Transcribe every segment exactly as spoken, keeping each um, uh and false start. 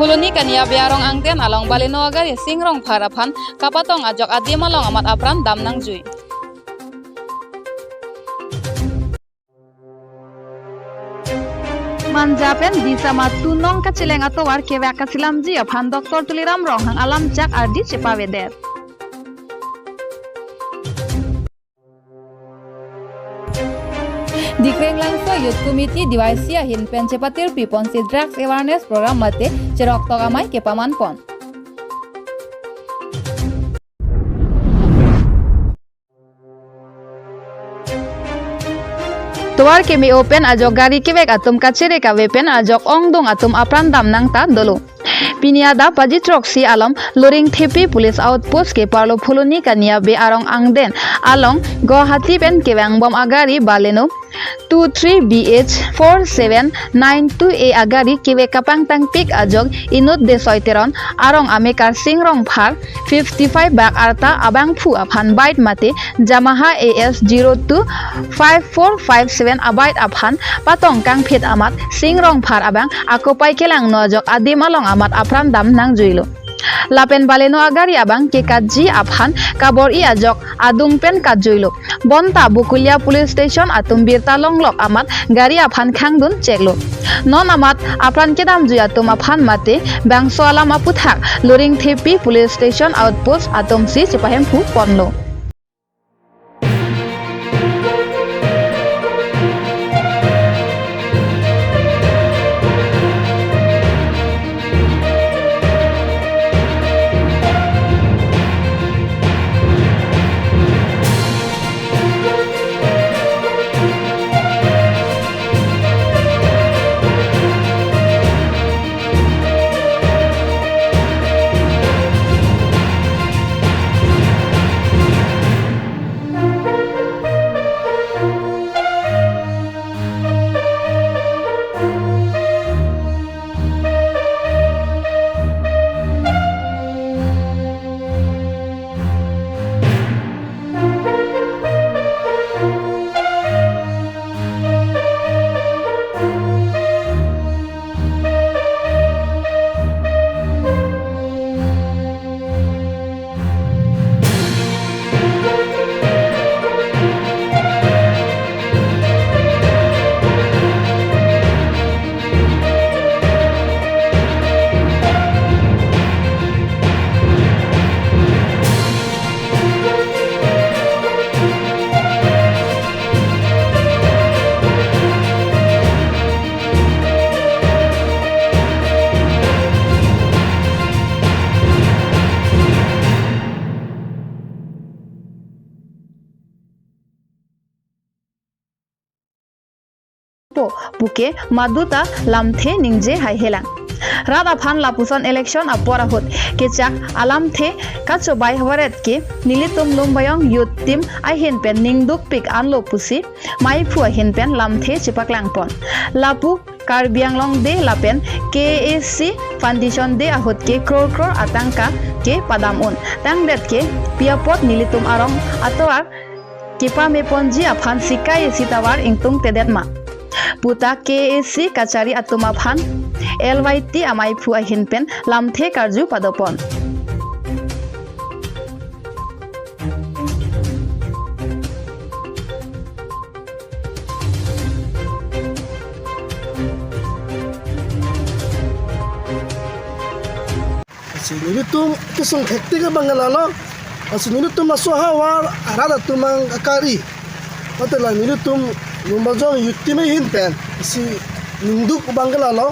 Phuloni Kania Bey arong angden along Baleno agari Sing Rongphar aphan kapatong ajok adim along amat apran dam nangjui. Manja pen Disama Tunong kacheleng atovar kevek kasilamji aphan Doctor Tuliram Ronghang alamchak ardi chepavedet. Dikrenglangso Youth Committee D Y C ahin pen chepatirpi ponsi Drugs Awareness Program mate cheroktok amei kepaman pon. Tovar keme-o pen ajok gari kevek atum kachere kave pen ajok ongdung atum apran dam nangta dolo. Pini adap baji throksi alom Loringthepi Police Outpost keparlo Phuloni Kania Bey arong angden along Guwahati pen kevangbom agari Baleno two three B H four seven nine two A agari kevek kapangtangpik ajok inut Desoi Teron arong amekar Sing Rongphar fifty five bak arta abangphu aphan bike mate Yamaha A S zero two five four five seven abike aphan patong kangphit amat Sing Rongphar abang akopai kelangno ajok adim along amat apran dam nangjuilo. Lapen Baleno agari abang kekatji aphan kabor-i ajok adung pen katjuilo. Bonta Bokolia Police Station atum birta longlok amat gari aphan khangdun cheklo. Non amat apran kedamjui atum aphan mate bangso alam aputhak Loringthepi Police Station Outpost atumsi chepahemphu ponlo. Po, puke maduta lamthe ningje haihelang. Rat aphan lapuson election apor ahut kechak alamthe kachobai havaret ke nelitum Lumbajong Youth Team ahin pen ningdukpik anlo pusi maiphu ahin pen lamthe chepaklangpon. Lapu Karbi Anglong Day lapen K A A C Foundation Day ahut ke kror kror atangka kepadam un. Tangdet ke pi apot nelitum arong atovar kepameponji aphan sikai isi tovar ingtungtedet ma puta K A A C kachari atum aphan L Y T amaiphu ahin pen lamthe karju padopon. Lasi nelitum kesung hektik abang ke lalo. Lasi nelitum laso ahavar arat atum ang akari. Mate la nelitum Lumbajong Youth Team ahin pen si ningduk abang ke lalo.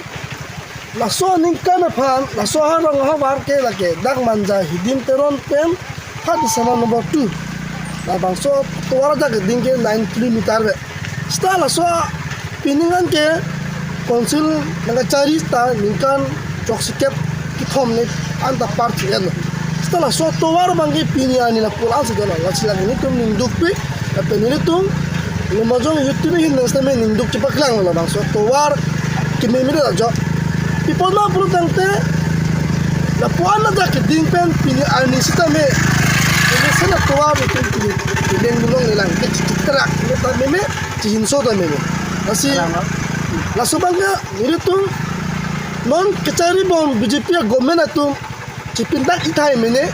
Laso aningkan aphan, laso arong ahavar ke lake dak Manja Hidim Teron pen ha Disama number two. Labangso tovar ajak keding ke nine kilometer ve. Seta laso pining an ke council nangkachari ta ningkan throksi kep kethom ni anta par chingelo. Seta laso tovar abang ke pini arni lapu-an si dolo. Lasi lake nelitum ningdukpik, lapen nelitum Lumbajong Youth Team ahin pen sitame ningduk chepaklanglo labangso tovar kememedet ajok. Pi apot ma pulo tangte lapu-an ajak keding pen pini arni sitame pini sena tovar itum pini pini mulong lelang ke chitrak ta meme, chihinso ta meme. Lasi laso abang ke nelitum Non kacharibom B J P a-government atum chipindak ithai mene.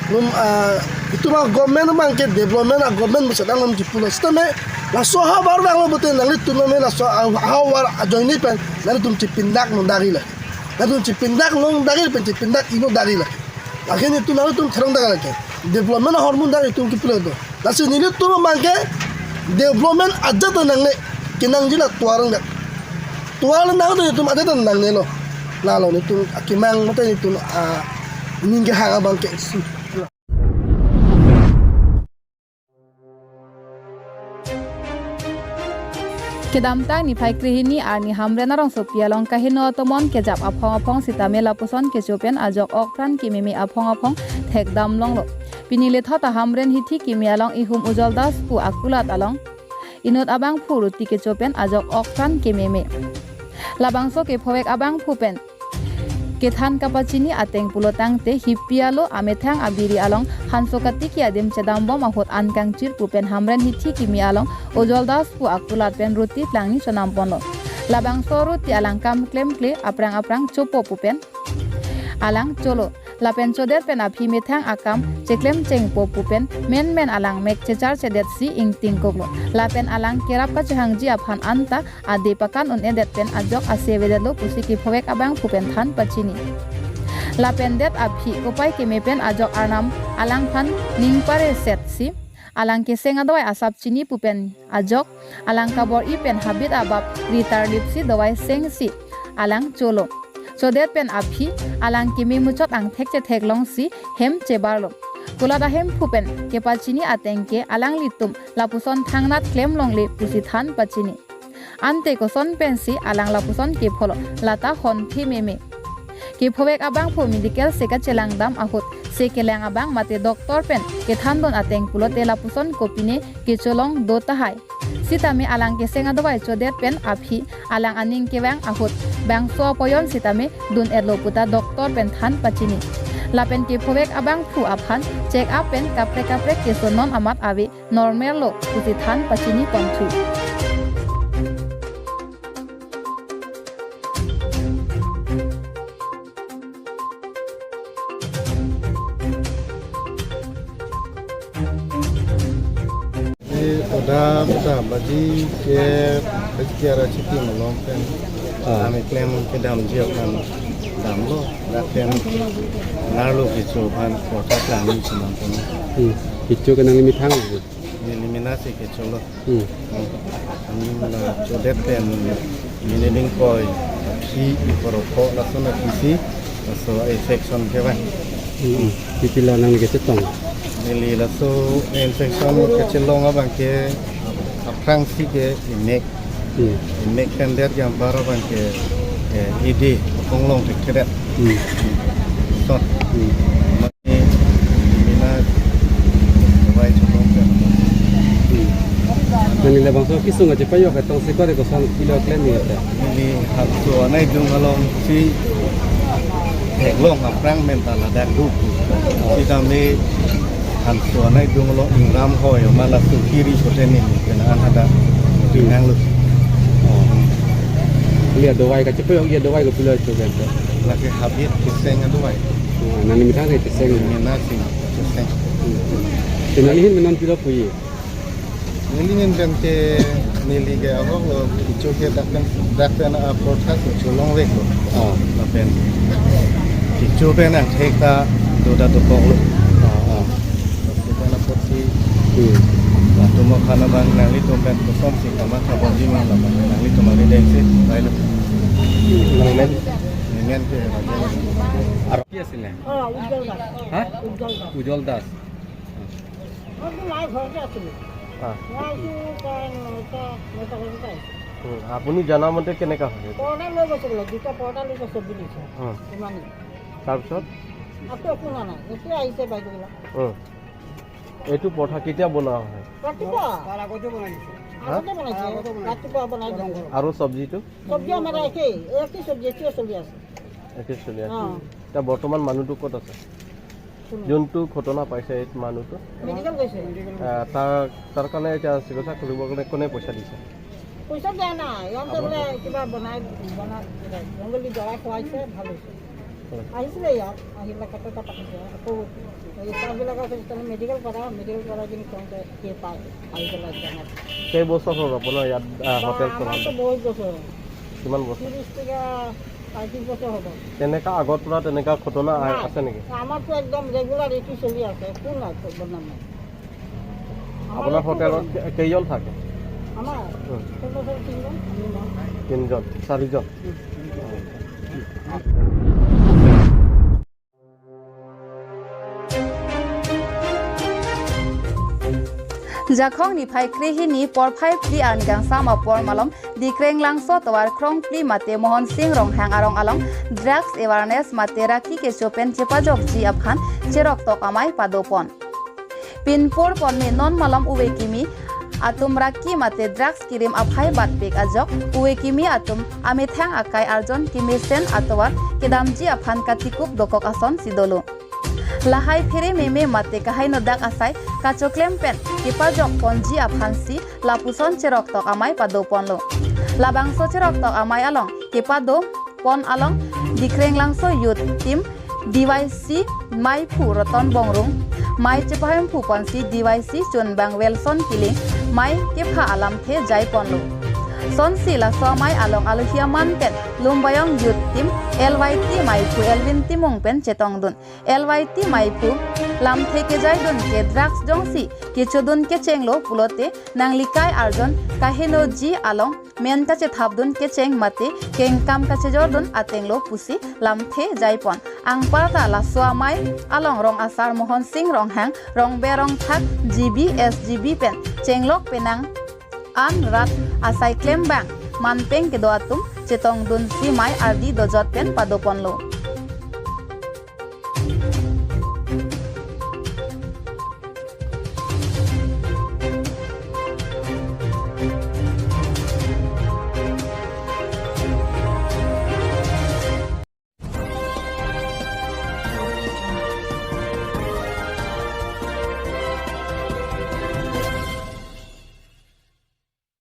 Num, ah, itum a-government abang ke development a-government musa dang num chipulo. Sitame laso havar danglo pute nanglitum name laso a-, havar ajoine pen nanglitum chipindak nung dagila. Nanglitum chipindak nung dagila pen chipindak inut dagila. Lake nelitum nanglitum therong dagila ke. Development ahormu dang itum kipulo do. Lasi nelitum abang ke development ajat nangne, kenangji la tovar nang. Tovar nang do itum ajat nangnelo. Lalo nelitum akemang mate nelitum, ah, ning kehang abang ke. Kedamtang niphai krehini arni Hamren arongsopi along kaheno atomon kejap aphong aphong sitame lapuson kecho pen ajok okpran kememe aphong aphong thekdam longlo. Pini lethot a Hamren hithi kimi along ihum Ujol Das pu akulat along inut abangphu ruti kecho pen ajok okpran kememe. Labangso kephovek abangphu pen kethan kapachini ateng pulo tangte hipi alo amethang abiri along hanso katiki adim chedambom ahut an kangchir pu pen Hamren hithi kimi along Ujol Das pu akulat pen ruti plangni chonamponlo. Labangso ruti alang kam klemkle aphrang aphrang chopo pu pen alang cholo. Lapen chodet pen aphi methang akam cheklem chengpo pu pen menmen alang mek chechar chedetsi ingtingkoklo. Lapen alang kerap kachehangji aphan anta ade pakan un-edet pen ajok ase avedetlo pusi kephovek abangphu pen than pachini. Lapen det aphi kopai keme pen ajok arnam alangphan ning paresetsi alang keseng adovai asap chini pu pen ajok alang kabor-i pen habit abap ritar lipsi dovai sengsi alang cholo. Chodet pen aphi alang keme muchot angthek chetheklongsi hem chebarlo. Kulat ahemphu pen kepachini ateng ke alanglitum lapuson thangnat klemlongle pusi than pachini. Ante koson pensi alang lapuson kepholo lata honthe meme. Kephovek abangphu medical se kachelangdam ahut se kelang abang mate doctor pen kethandun ateng pulote lapuson kopine kecholong do tahai. Sitame alang keseng adovai chodet pen aphi alang aning kevang ahut bangso apoyon sitame dun-etlo puta doctor pen than pachini. Lapen kephovek abangphu aphan check up pen kaprek kaprek keso non amat ave normal lo pusi than pachini ponthu. Eh, oda buta baji ke baji ke ara chiti malom pen. Ah. Kami klem kedamji aphan damlo, lapen nerlo kecho aphan kota klang ni chenam pon. Hmm. Kecho ke nangli methang lo. Neli mena si kecholo. Hmm. Hmm. Neli mena chodet pen neli dingkoi aphi iporokho lason aphi si laso infection kevang. Hmm. Pipila nangli kachetong? Neli laso infection kachelong abang ke aphrangsi ke imek. Hmm. Imek pen det jam bar abang ke, eh, idi konglong thekthedet. Hmm. Sot. Hmm. Neli labangso kesung aja payok etong si kore koson pilo klem ni ata. Neli hapso anai dung alongsi theklong aphrang mental ladak duk. Sitame hapso anai dung along ingram hoi ma laso kiri pote neli kena an hadak pinang lo. Oh. Iya dovai kachepayok iya dovai kopilo chogen. Lake habit keseng adovai. Oh, nangli methang ke keseng. Mena si keseng. Nangli ahin me non pilo puji? Neli ahin pen ke neli ke ahok lo kecho ke dak pen dak pen aportha si cholong veklo. Oh. Lapen kecho pen angthek ta doda dokoklo. Oh, oh. Lapen apotsi. Hmm. Latum aphan abang nanglitum pen kosonsi kamatha bomji ma labang nanglitum ari dengsi lailo. Hmm. Nangmen? Nangmen ke. Aro ki asile? Oh, Ujol Das. Ha? Ujol Das. Ujol Das। মইতো নাই, ঘৰতে আছিলোঁ। হা। মই আহিছোঁ প্ৰায় নটা, নটা বজাতে আহিছোঁ। হুম, আপুনি জনা মতে কেনেকা হৈছে? পৰ্দা লৈ গৈছে বোলে, দুটা পৰ্দা লৈ গৈছে বুলি কৈছে। হুম। ইমানেই। তাৰপিছত? আকৌ একো হোৱা নাই। এতিয়া আহিছে বাইদেউবিলাক। হুম। এইটো পৰঠা কেতিয়া বনোৱা হয়? ৰাতিপুৱা। তাৰ আগতে বনাই দিছে। হা? আগতে বনাইছে। আগতে বনাই দিছে। ৰাতিপুৱা বনাই দিছে। আৰু চব্জিটো? চব্জি আমাৰ একেই, একেই চব্জি, একেই চলি আছে। একেই চলি আছে। অ। এতিয়া বৰ্তমান মানুহটো ক'ত আছে? কোন? যোনটো ঘটনা পাইছে এই মানুহটো? মেডিকেল গৈছে। আহ, তাৰ, তাৰ কাৰণে এতিয়া চিকিৎসা কৰিবৰ কাৰণে কোনে পইচা দিছে? পইচা দিয়া নাই, ইয়াতে বোলে কিবা বনাই, বনাই, কিবা জংগলী দৰৱ খুৱাইছে, ভাল হৈছে। আহিছিলে ইয়াত, আহি পেলাই কথা এটা পাতিছে। আকৌ এই ষ্টাফবিলাক আছে, তেতিয়াহ'লে মেডিকেল কৰা, মেডিকেল কৰাই কিনি কওঁতে কি পায়, আহি পেলাই এতিয়া আমাৰ। কেই বছৰ হ'ল আপোনাৰ ইয়াত, আহ, বা হোটেল চলাওঁতে? আমাৰতো বহুত বছৰ হ'ল। কিমান বছৰ? ত্ৰিশ টকা, পঁয়ত্ৰিশ বছৰ হ'ব। তেনেকা আগৰ পৰা তেনেকা ঘটনা আ-, নাই। আছে নেকি? আমাৰতো একদম ৰেগুলাৰ এইটো চলি আছে, একো নাই, বদনাম নাই। আমাৰ আপোনাৰ একো হোটেলত নাই। কে-, কেইজন থাকে? আমাৰ উম। হোটেলত আছে তিনিজন, আমি নাই। তিনিজন, চাৰিজন। উম, তিনিজন। Jakhong niphai krehini porphai phli arni kangsam apor malom Dikrenglangso tovar Krongpli mate Mohon Sing Ronghang arong along drugs awareness mate raki kecho pen chepajokji aphan cheroktok amei padopon. Pinpur ponme non malom ove kimi atum raki mate drugs kirim aphai batpik ajok ove kimi atum amethang akai arjon kemesen atovar kedamji aphan katikup dokok ason si dolo. Lahai phere meme mate kahainodak asai kachoklem pen kepajok ponji aphansi lapuson cheroktok amei padoponlo. Labangso cheroktok amei along kepadopon along Dikrenglangso Youth Team D Y C meiphu Roton Bongrung, mei chepahemphu ponsi D Y C chunbang Wilson Killing, mei kepha alamthe jaiponlo. Sonsi laso amei along alohi aman pen Lumbajong Youth Team L Y T meiphu Elvin Timung pen chetongdun. L Y T meiphu lamthe kejaidun ke drugs jongsi kechodun kechenglo pulote nanglikai arjon kahenoji along men kachethapdun kecheng mate kengkam kachejordun atenglo pusi lamthe jaipon. Anparta laso amei along rong asar Mohon Sing Ronghang, rongber rongthak G B S G B pen chenglok penang an rat asai klembang manpeng kedo atum chetongdunsi mei ardi dojot pen padoponlo.